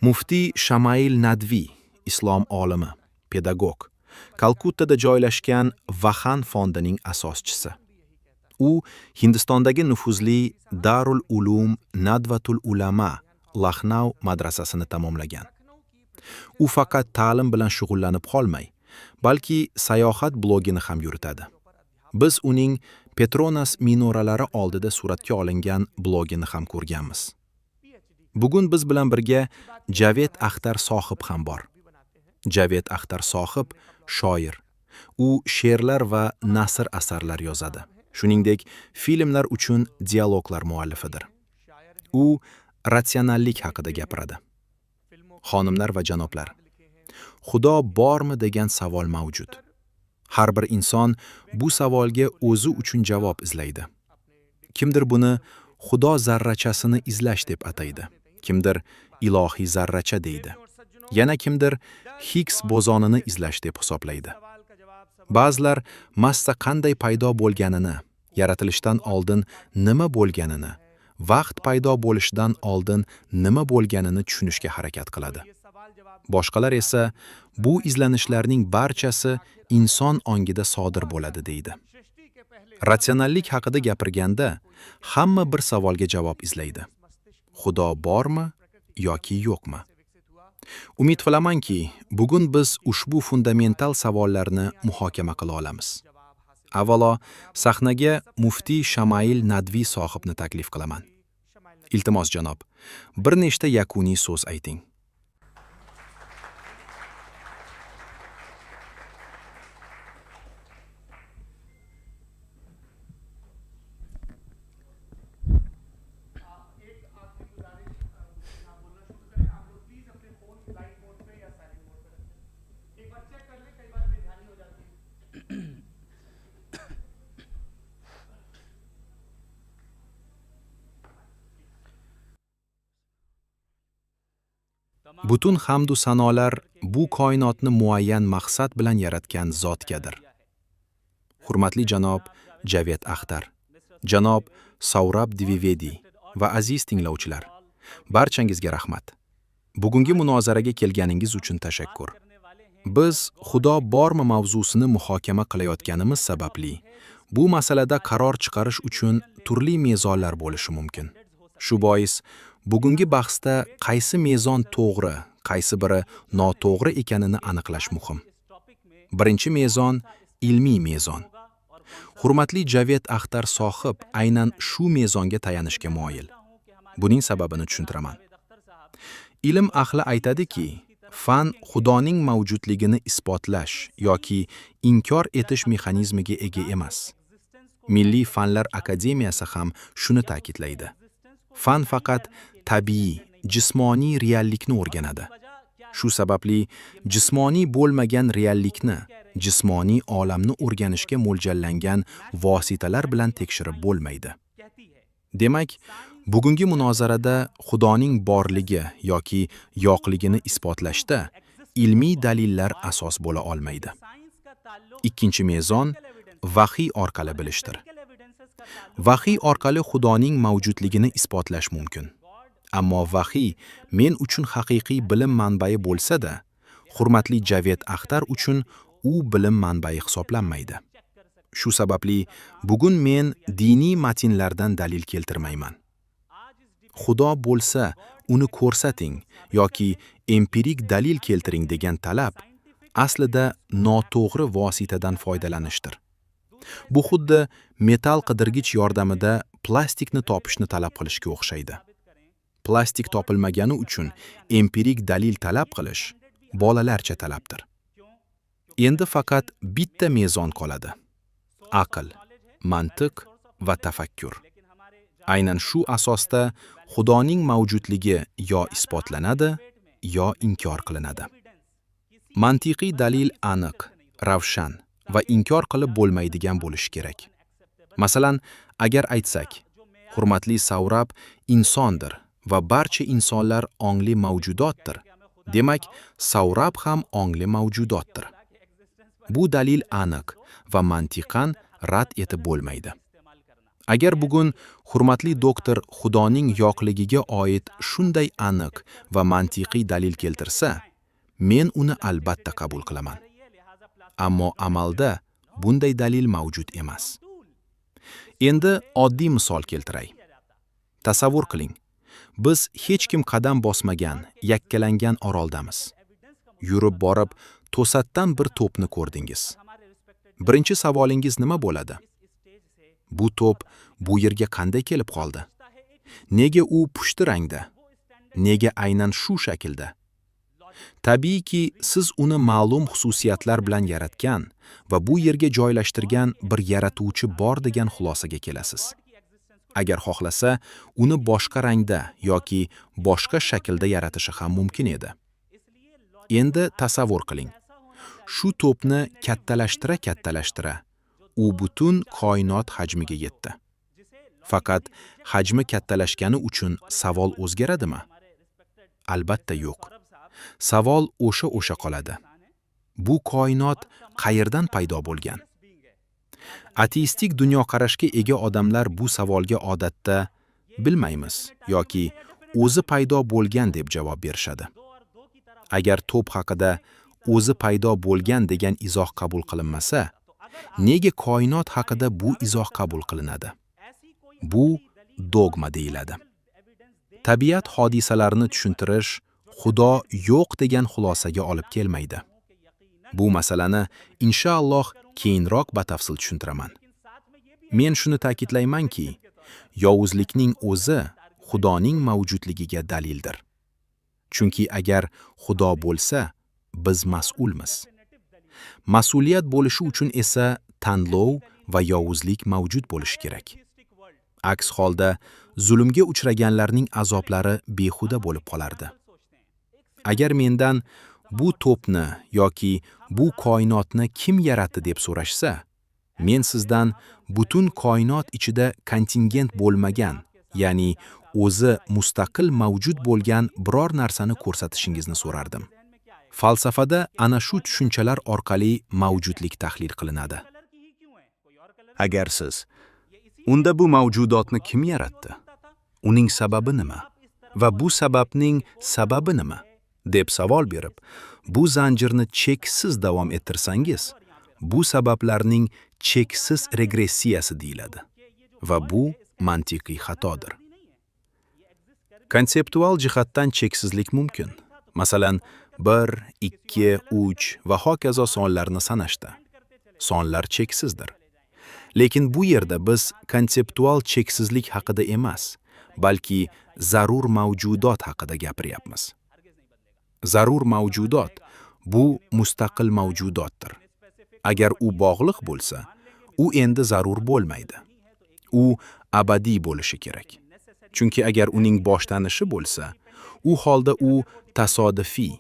Muftiy Shamail Nadviy, islom olimi, pedagog, Kalkuttada joylashgan Vahan fondining asoschisi. U Hindistondagi nufuzli Darul Ulum Nadvatul Ulama Laxnau madrasasini tamomlagan. U faqat ta'lim bilan shug'ullanib qolmay, balki sayohat blogini ham yuritadi. Biz uning Petronas minoralari oldida suratga olingan blogini ham ko'rganmiz. Bugun biz bilan birga Javed Axtar sohib ham bor. Javed Axtar sohib shoir. U she'rlar va nasr asarlar yozadi. Shuningdek, filmlar uchun dialoglar muallifidir. U ratsionallik haqida gapiradi. Xonimlar va janoblar, Xudo bormi degan savol mavjud. Har bir inson bu savolga o'zi uchun javob izlaydi. Kimdir buni Xudo zarrachasini izlash deb ataydi. Kimdir ilohiy zarracha deydi. Yana kimdir Higgs bozonini izlash deb hisoblaydi. Ba'zilar massa qanday paydo bo'lganini, yaratilishdan oldin nima bo'lganini, vaqt paydo bo'lishidan oldin nima bo'lganini tushunishga harakat qiladi. Boshqalar esa bu izlanishlarning barchasi inson ongida sodir bo'ladi deydi. Ratsionallik haqida gapirganda hamma bir savolga javob izlaydi. Xudo bormi yoki yo'qmi? Umid qilamanki, bugun biz ushbu fundamental savollarni muhokama qila olamiz. Avvalo sahnaga muftiy Shamail Nadviy sohibni taklif qilaman. Iltimos janob, bir nechta yakuniy so'z ayting. एक आखिरी गुजारिश, आप बोलना शुरू करें। आप लोग प्लीज अपने phone flight mode पे या साइलेंट मोड पे रखें। एक बार चेक कर लें, कई बार बेध्यानी हो जाती है। Butun hamdu sanolar bu koinotni muayyan maqsad bilan yaratgan zotgadir. Hurmatli janob Javed Axtar, janob Saurab Dvivedi va aziz tinglovchilar, barchangizga rahmat. Bugungi munozaraga kelganingiz uchun tashakkur. Biz Xudo bormi mavzusini muhokama qilayotganimiz sababli bu masalada qaror chiqarish uchun turli mezonlar bo'lishi mumkin. Shu bois bugungi bahsda qaysi mezon to'g'ri, qaysi biri noto'g'ri ekanini aniqlash muhim. Birinchi mezon ilmiy mezon. Hurmatli Javed Axtar sohib aynan shu mezonga tayanishga moyil. Buning sababini tushuntiraman. Ilm ahli aytadiki, fan Xudoning mavjudligini isbotlash yoki inkor etish mexanizmiga ega emas. Milliy Fanlar Akademiyasi ham shuni ta'kidlaydi. Fan faqat tabiiy, jismoniy reallikni o'rganadi. Shu sababli jismoniy bo'lmagan reallikni, jismoniy olamni o'rganishga mo'ljallangan vositalar bilan tekshirib bo'lmaydi. Demak, bugungi munozarada Xudoning borligi yoki yo'qligini isbotlashda ilmiy dalillar asos bo'la olmaydi. Ikkinchi mezon vahiy orqali bilishdir. Vahiy orqali Xudoning mavjudligini isbotlash mumkin. Ammo vahiy men uchun haqiqiy bilim manbai bo'lsa-da, hurmatli Javed Axtar uchun u bilim manbai hisoblanmaydi. Shu sababli bugun men diniy matnlardan dalil keltirmayman. Xudo bo'lsa, uni ko'rsating yoki empirik dalil keltiring degan talab aslida noto'g'ri vositadan foydalanishdir. Bu xuddi metal qidirgich yordamida plastikni topishni talab qilishga o'xshaydi. Plastik topilmagani uchun empirik dalil talab qilish bolalarcha talabdir. Endi faqat bitta mezon qoladi. Aql, mantiq va tafakkur. Aynan shu asosda Xudoning mavjudligi yo isbotlanadi, yo inkor qilinadi. Mantiqiy dalil aniq, ravshan va inkor qilib bo'lmaydigan bo'lishi kerak. Masalan, agar aytsak, hurmatli Saurab insondir va barcha insonlar ongli mavjudotdir, demak, Saurab ham ongli mavjudotdir. Bu dalil aniq va mantiqan rad etib bo'lmaydi. Agar bugun hurmatli doktor Xudoning yo'qligiga oid shunday aniq va mantiqiy dalil keltirsa, men uni albatta qabul qilaman. Ammo amalda bunday dalil mavjud emas. Endi oddiy misol keltiray. Tasavvur qiling. Biz hech kim qadam bosmagan, yakkalangan oroldamiz. Yurib borib, to'satdan bir to'pni ko'rdingiz. Birinchi savolingiz nima bo'ladi? Bu to'p bu yerga qanday kelib qoldi? Nega u pushti rangda? Nega aynan shu shaklda? Tabiiyki, siz uni ma'lum xususiyatlar bilan yaratgan va bu yerga joylashtirgan bir yaratuvchi bor degan xulosaga kelasiz. Agar xohlasa, uni boshqa rangda yoki boshqa shaklda yaratishi ham mumkin edi. Endi tasavvur qiling. Shu to'pni kattalashtirib u butun koinot hajmiga yetdi. Faqat hajmi kattalashgani uchun savol o'zgaradimi? Albatta yo'q. Savol o'sha qoladi. Bu koinot qayerdan paydo bo'lgan? Ateistik dunyoqarashga ega odamlar bu savolga odatda bilmaymiz yoki o'zi paydo bo'lgan deb javob berishadi. Agar to'p haqida o'zi paydo bo'lgan degan izoh qabul qilinmasa, nega koinot haqida bu izoh qabul qilinadi? Bu dogma deyiladi. Tabiat hodisalarini tushuntirish Xudo yo'q degan xulosaga olib kelmaydi. Bu masalani inshaalloh keyinroq batafsil tushuntiraman. Men shuni ta'kidlaymanki, yovuzlikning o'zi Xudoning mavjudligiga dalildir. Chunki agar Xudo bo'lsa, biz mas'ulmiz. Mas'uliyat bo'lishi uchun esa tanlov va yovuzlik mavjud bo'lishi kerak. Aks holda zulmga uchraganlarning azoblari behuda bo'lib qolardi. Agar mendan bu to'pni yoki bu koinotni kim yaratdi deb so'rashsa, men sizdan butun koinot ichida kontingent bo'lmagan, ya'ni o'zi mustaqil mavjud bo'lgan biror narsani ko'rsatishingizni so'rardim. Falsafada ana shu tushunchalar orqali mavjudlik tahlil qilinadi. Agar siz unda bu mavjudotni kim yaratdi? Uning sababi nima? Va bu sababning sababi nima? Deb savol berib, bu zanjirni cheksiz davom ettirsangiz, bu sabablarning cheksiz regressiyasi deyiladi. Va bu mantiqiy xatodir. Konseptual jihatdan cheksizlik mumkin. Masalan, 1, 2, 3 va hokazo sonlarni sanashda. Sonlar cheksizdir. Lekin bu yerda biz konseptual cheksizlik haqida emas, balki zarur mavjudot haqida gapiryapmiz. Zarur mavjudot bu mustaqil mavjudotdir. Agar u bog'liq bo'lsa, u endi zarur bo'lmaydi. U abadiy bo'lishi kerak. Chunki agar uning boshlanishi bo'lsa, u holda u tasodifiy,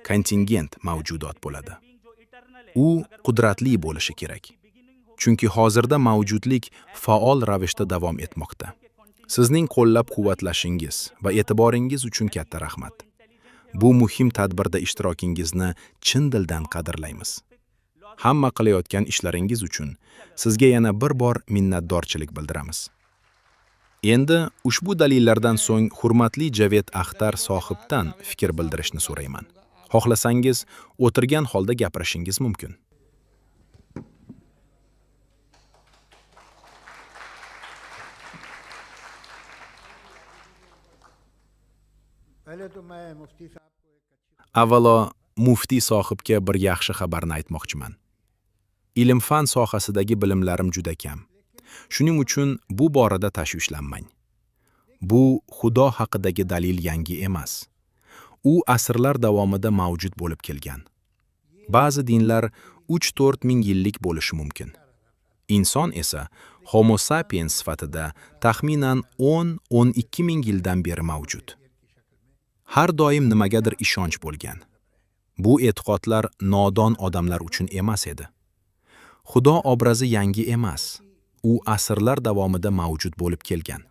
kontingent mavjudot bo'ladi. U qudratli bo'lishi kerak. Chunki hozirda mavjudlik faol ravishda davom etmoqda. Sizning qo'llab-quvvatlashingiz va e'tiboringiz uchun katta rahmat. Bu muhim tadbirda ishtirokingizni chin dildan qadrlaymiz. Hamma qilayotgan ishlaringiz uchun sizga yana bir bor minnatdorchilik bildiramiz. Endi ushbu dalillardan so'ng hurmatli Javed Axtar sohibdan fikr bildirishni so'rayman. Xohlasangiz, o'tirgan holda gapirishingiz mumkin. Avvalo, muftiy sohibga bir yaxshi xabarni aytmoqchiman. Ilm-fan sohasidagi bilimlarim juda kam. Shuning uchun bu borada tashvishlanmang. Bu Xudo haqidagi dalil yangi emas. U asrlar davomida mavjud bo'lib kelgan. Ba'zi dinlar 3-4 ming yillik bo'lishi mumkin. Inson esa Homo sapiens sifatida taxminan 10-12 ming yildan beri mavjud. Har doim nimagadir ishonch bo'lgan. Bu e'tiqodlar nodon odamlar uchun emas edi. Xudo obrazi yangi emas. U asrlar davomida mavjud bo'lib kelgan.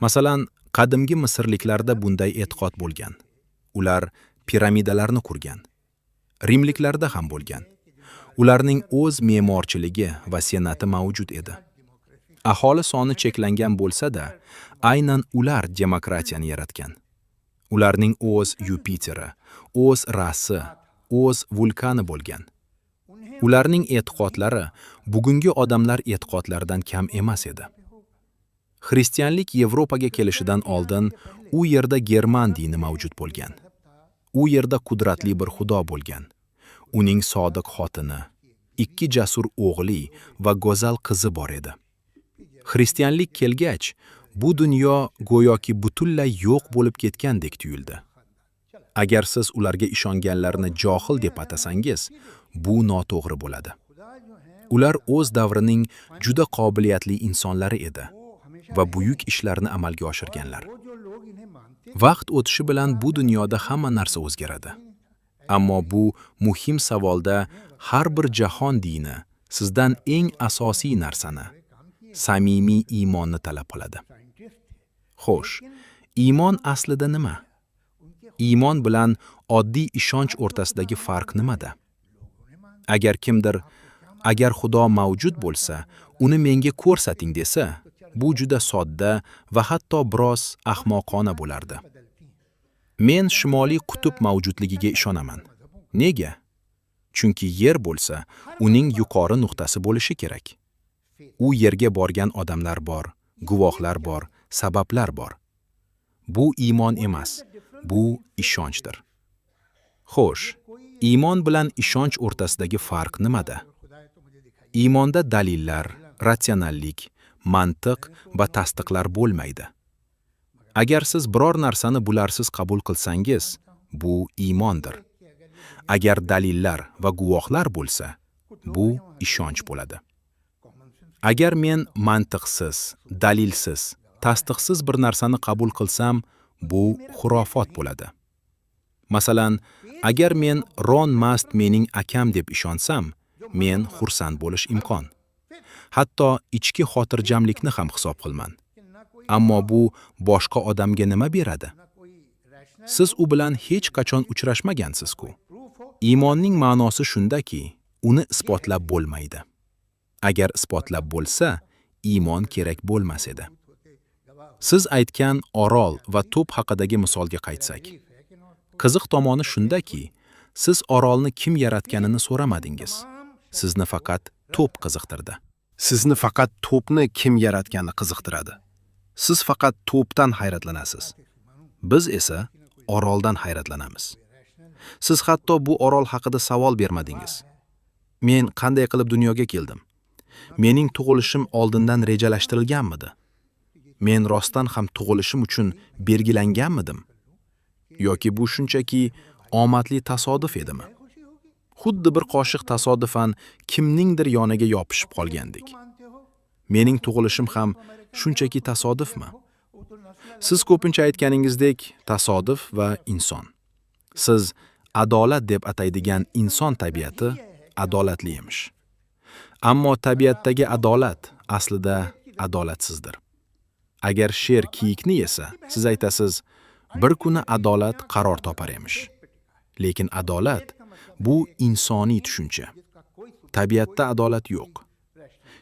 Masalan, qadimgi misrliklarda bunday e'tiqod bo'lgan. Ular piramidalarni qurgan. Rimliklarda ham bo'lgan. Ularning o'z me'morchiligi va senati mavjud edi. Aholi soni cheklangan bo'lsa-da, aynan ular demokratiyani yaratgan. Ularning o'z Yupiteri, o'z Rasi, o'z vulkani bo'lgan. Ularning e'tiqodlari bugungi odamlar e'tiqodlaridan kam emas edi. Xristianlik Yevropaga kelishidan oldin u yerda german dini mavjud bo'lgan. U yerda qudratli bir xudo bo'lgan. Uning sodiq xotini, ikki jasur o'g'li va go'zal qizi bor edi. Xristianlik kelgach, bu dunyo go'yoki butunlay yo'q bo'lib ketgandek tuyuldi. Agar siz ularga ishonganlarni johil deb atasangiz, bu noto'g'ri bo'ladi. Ular o'z davrining juda qobiliyatli insonlari edi va buyuk ishlarni amalga oshirganlar. Vaqt o'tishi bilan bu dunyoda hamma narsa o'zgaradi. Ammo bu muhim savolda har bir jahon dini sizdan eng asosiy narsani, samimiy iymonni talab qiladi. Xo'sh, iymon aslida nima? Iymon bilan oddiy ishonch o'rtasidagi farq nimada? Agar kimdir "Agar Xudo mavjud bo'lsa, uni menga ko'rsating" desa, bu juda sodda va hatto biroz ahmoqona bo'lardi. Men Shimoliy qutb mavjudligiga ishonaman. Nega? Chunki yer bo'lsa, uning yuqori nuqtasi bo'lishi kerak. U yerga borgan odamlar bor, guvohlar bor, sabablar bor. Bu iymon emas, bu ishonchdir. Xo'sh, iymon bilan ishonch o'rtasidagi farq nimada? Iymonda dalillar, ratsionallik, mantiq va tasdiqlar bo'lmaydi. Agar siz biror narsani bularsiz qabul qilsangiz, bu iymondir. Agar dalillar va guvohlar bo'lsa, bu ishonch bo'ladi. Agar men mantiqsiz, dalilsiz, tasdiqsiz bir narsani qabul qilsam, bu xurofot bo'ladi. Masalan, agar men Ron Mast mening akam deb ishonsam, men xursand bo'lish imkon. Hatto ichki xotirjamlikni ham hisob qilman. Ammo bu boshqa odamga nima beradi? Siz u bilan hech qachon uchrashmagansiz-ku. Iymonning ma'nosi shundaki, uni isbotlab bo'lmaydi. Agar isbotlab bo'lsa, iymon kerak bo'lmas edi. Siz aytgan orol va to'p haqidagi misolga qaytsak. Qiziq tomoni shundaki, siz orolni kim yaratganini so'ramadingiz. Sizni faqat to'p qiziqtirdi. Sizni faqat to'pni kim yaratgani qiziqtiradi. Siz faqat to'pdan hayratlanasiz. Biz esa oroldan hayratlanamiz. Siz hatto bu orol haqida savol bermadingiz. Men qanday qilib dunyoga keldim? Mening tug'ilishim oldindan rejalashtirilganmidi? Men rostdan ham tug'ilishim uchun belgilanganmidim? Yoki bu shunchaki omadli tasodif edimi? Xuddi bir qoshiq tasodifan kimningdir yoniga yopishib qolgandek. Mening tug'ilishim ham shunchaki tasodifmi? Siz ko'pincha aytganingizdek, tasodif va inson. Siz adolat deb ataydigan inson tabiati adolatli emish. Ammo tabiatdagi adolat aslida adolatsizdir. Agar sher kiyikni yesa, siz aytasiz, bir kuni adolat qaror topar emish. Lekin adolat bu insoniy tushuncha. Tabiatda adolat yo'q.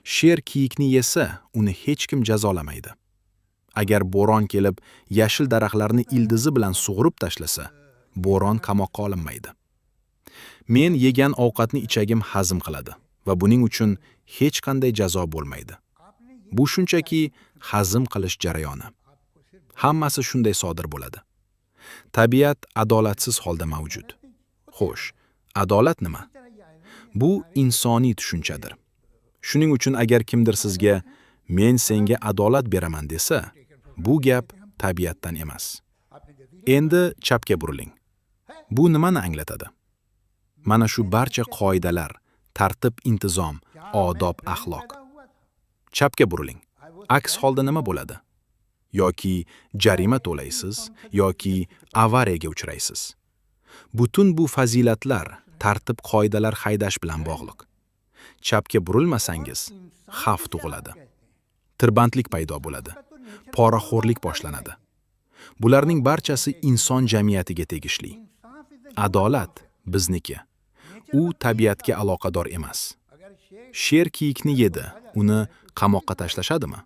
Sher kiyikni yesa, uni hech kim jazolamaydi. Agar bo'ron kelib, yashil daraxtlarni ildizi bilan sug'urib tashlasa, bo'ron qamoqqa olinmaydi. Men yegan ovqatni ichagim hazm qiladi va buning uchun hech qanday jazo bo'lmaydi. Bu shunchaki hazm qilish jarayoni. Hammasi shunday sodir bo'ladi. Tabiat adolatsiz holda mavjud. Xo'sh, adolat nima? Bu insoniy tushunchadir. Shuning uchun agar kimdir sizga "Men senga adolat beraman" desa, bu gap tabiatdan emas. Endi chapga buriling. Bu nimani anglatadi? Mana shu barcha qoidalar, tartib-intizom, odob, axloq. Chapga buriling. Aks holda nima bo'ladi? Yoki jarima to'laysiz, yoki avariyaga uchraysiz. Butun bu fazilatlar, tartib qoidalar haydash bilan bog'liq. Chapga burilmasangiz, xavf tug'iladi. Tirbandlik paydo bo'ladi. Poraxo'rlik boshlanadi. Bularning barchasi inson jamiyatiga tegishli. Adolat bizniki. U tabiatga aloqador emas. Sher kiyikni yedi, uni Qamoqqa tashlashadimi?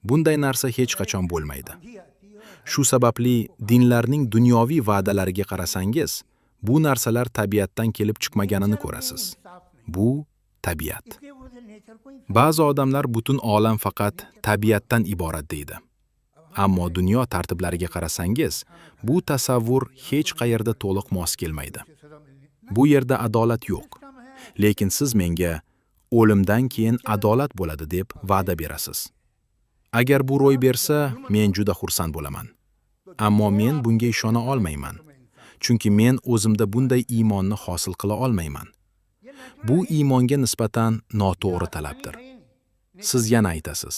Bunday narsa hech qachon bo'lmaydi. Shu sababli dinlarning dunyoviy va'dalariga qarasangiz, bu narsalar tabiatdan kelib chiqmaganini ko'rasiz. Bu tabiat. Ba'zi odamlar butun olam faqat tabiatdan iborat deydi. Ammo dunyo tartiblariga qarasangiz, bu tasavvur hech qayerda to'liq mos kelmaydi. Bu yerda adolat yo'q. Lekin siz menga o'limdan keyin adolat bo'ladi deb va'da berasiz. Agar bu ro'y bersa, men juda xursand bo'laman. Ammo men bunga ishona olmayman. Chunki men o'zimda bunday iymonni hosil qila olmayman. Bu iymonga nisbatan noto'g'ri talabdir. Siz yana aytasiz: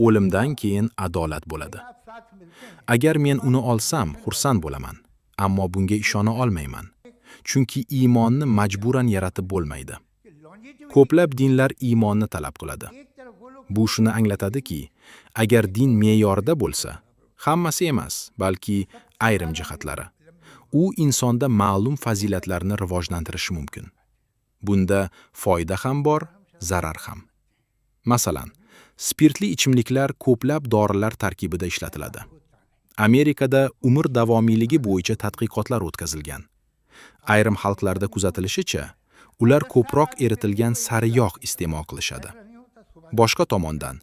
o'limdan keyin adolat bo'ladi. Agar men uni olsam, xursand bo'laman, ammo bunga ishona olmayman. Chunki iymonni majburan yaratib bo'lmaydi. Ko'plab dinlar iymonni talab qiladi. Bu shuni anglatadiki, agar din me'yorida bo'lsa, hammasi emas, balki ayrim jihatlari, u insonda ma'lum fazilatlarni rivojlantirishi mumkin. Bunda foyda ham bor, zarar ham. Masalan, spirtli ichimliklar ko'plab dorilar tarkibida ishlatiladi. Amerikada umr davomiyligi bo'yicha tadqiqotlar o'tkazilgan. Ayrim xalqlarda kuzatilishicha, ular ko'proq eritilgan sariyog' iste'mol qilishadi. Boshqa tomondan,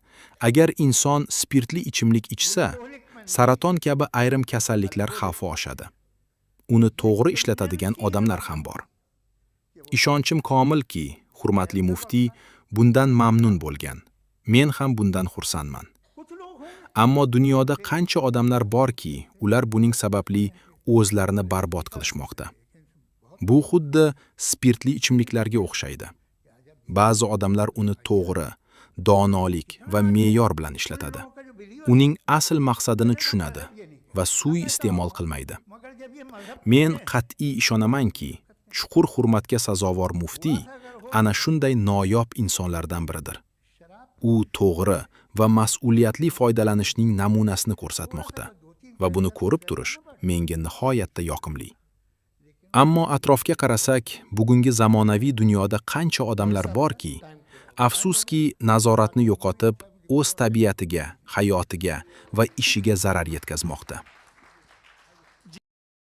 agar inson spirtli ichimlik ichsa, saraton kabi ayrim kasalliklar xavfi oshadi. Uni to'g'ri ishlatadigan odamlar ham bor. Ishonchim komilki, hurmatli muftiy bundan mamnun bo'lgan. Men ham bundan xursandman. Ammo dunyoda qancha odamlar borki, ular buning sababli o'zlarini barbod qilishmoqda. Bu xuddi spirtli ichimliklarga o'xshaydi. Ba'zi odamlar uni to'g'ri, donolik va me'yor bilan ishlatadi. Uning asl maqsadini tushunadi va suiiste'mol qilmaydi. Men qat'iy ishonamanki, chuqur hurmatga sazovor muftiy ana shunday noyob insonlardan biridir. U to'g'ri va mas'uliyatli foydalanishning namunasini ko'rsatmoqda va buni ko'rib turish menga nihoyatda yoqimli. Ammo atrofga qarasak, bugungi zamonaviy dunyoda qancha odamlar borki, afsuski, nazoratni yo'qotib, o'z tabiatiga, hayotiga va ishiga zarar yetkazmoqda.